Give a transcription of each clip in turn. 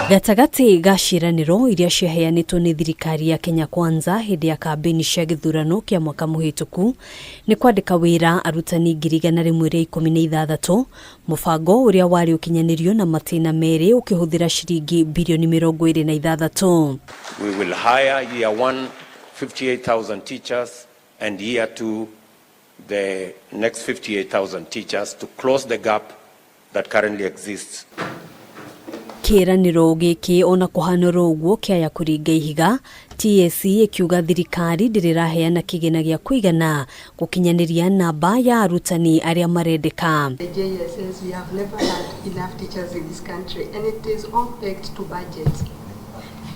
Gatagatĩ ga ciĩranĩro iria ciaheanĩtwo nĩ thirikari ya Kenya Kwanza hĩndĩ ya kambĩini cia gĩthurano kĩa mwaka mũhĩtũku nĩ kwandĩka wĩra arutani 116,000, mũbango ũrĩa warĩ ũkinyanĩrio na matĩna merĩ ũkĩhũthĩra ciringi birioni 26. We will hire year one 58,000 teachers and year two the next 58,000 teachers to close the gap that currently exists. Kĩĩranĩro gĩkĩ ona kũhanĩrwo ũguo kĩaya kũringa ihiga, TSC ĩkiuga thirikari ndĩrĩ ĩraheana kĩgĩna gĩa kũigana gũkinyanĩria namba ya arutani arĩa marendeka. The JSS, we have never had enough teachers in this country, and it is all pegged to budget.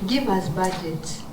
Give us budget,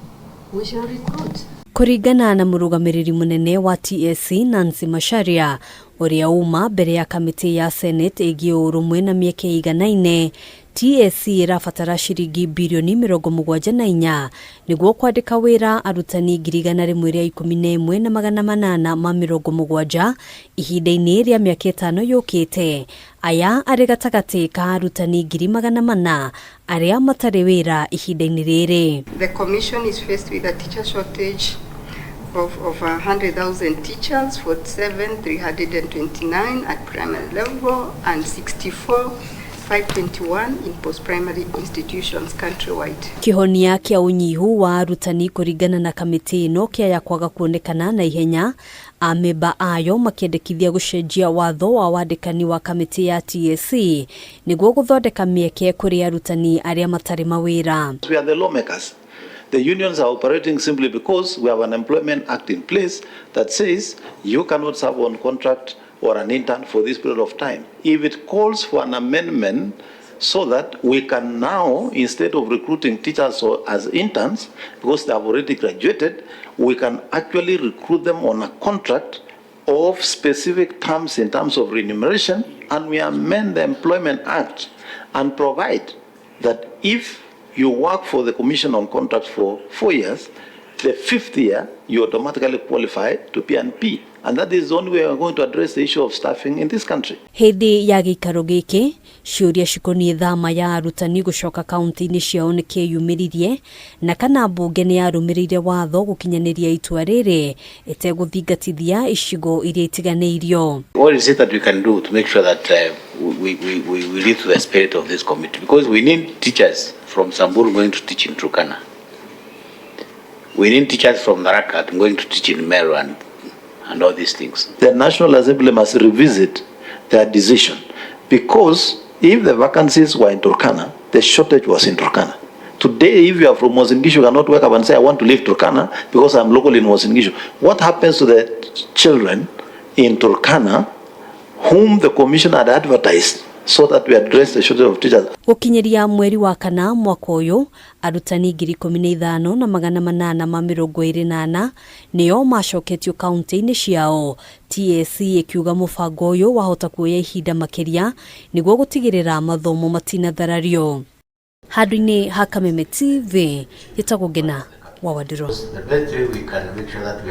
we shall recruit. Kũringana na mũrũgamĩrĩri mũnene wa TSC Nancy Macharia, ũrĩa uma mbere ya kamĩtĩ ya Senate ĩgiĩ ũrũmwe na mĩeke ĩiganaine, TSC ĩrabatara ciringi birioni 74 nĩguo kwandĩka wĩra arutani 111,870 ihinda-inĩ rĩa mĩaka 5 yũkĩte. Aya arĩ gatagatĩ ka arutani 400,000 arĩa matarĩ wĩra ihinda-inĩ rĩrĩ. The commission is faced with a teacher shortage of over 100,000 teachers, 47,329 at primary level and 64,521 in post-primary institutions countrywide. Kĩhonia kĩa ũnyihu wa arutani kũringana na kamĩtĩ ĩno kĩaya kwaga kuonekana na ihenya, amemba ayo makĩendekithia gũcenjia watho wa wandĩkani wa kamĩtĩ ya TSC nĩguo gũthondeka mĩeke kũrĩ arutani arĩa matarĩ mawĩra. We are the lawmakers. The unions are operating simply because we have an Employment Act in place that says you cannot serve on contract or an intern for this period of time. If it calls for an amendment so that we can now, instead of recruiting teachers or as interns, because they have already graduated, we can actually recruit them on a contract of specific terms in terms of remuneration, and we amend the Employment Act and provide that if you work for the Commission on contract for 4 years, the fifth year, you automatically qualify to P&P. And that is the only way we are going to address the issue of staffing in this country. Hĩndĩ ya gĩikaro gĩkĩ, ciũria cikoniĩ thama ya arutani gũcoka kaunti-inĩ ciao nĩ kĩyumĩririe na kana mbunge nĩ yarũmĩrĩire watho gũkinyanĩria itua rĩrĩ ĩtegũthingatithia icigo iria itiganĩirio. What is it that we can do to make sure that we live to the spirit of this committee? Because we need teachers from Samburu going to teach in Turkana. We need teachers from Tharaka going to teach in Meru and all these things. The National Assembly must revisit their decision, because if the vacancies were in Turkana, the shortage was in Turkana. Today, if you are from Uasin Gishu, you cannot wake up and say, "I want to leave Turkana because I'm local in Uasin Gishu." What happens to the children in Turkana whom the commission had advertised so that we address the shortage of teachers? Gũkinyĩria mweri wa kana mwaka ũyũ, arutani 15,824 nĩo macoketio kaunti-inĩ ciao, TSC ĩkiuga mũbango ũyũ wahota kuoya ihinda makĩria nĩguo gũtigĩrĩra mathomo matinatharario. Handũ-inĩ ha Kameme TV, ĩtagwo Ngena wa Wandirũ. The best way we can make sure that we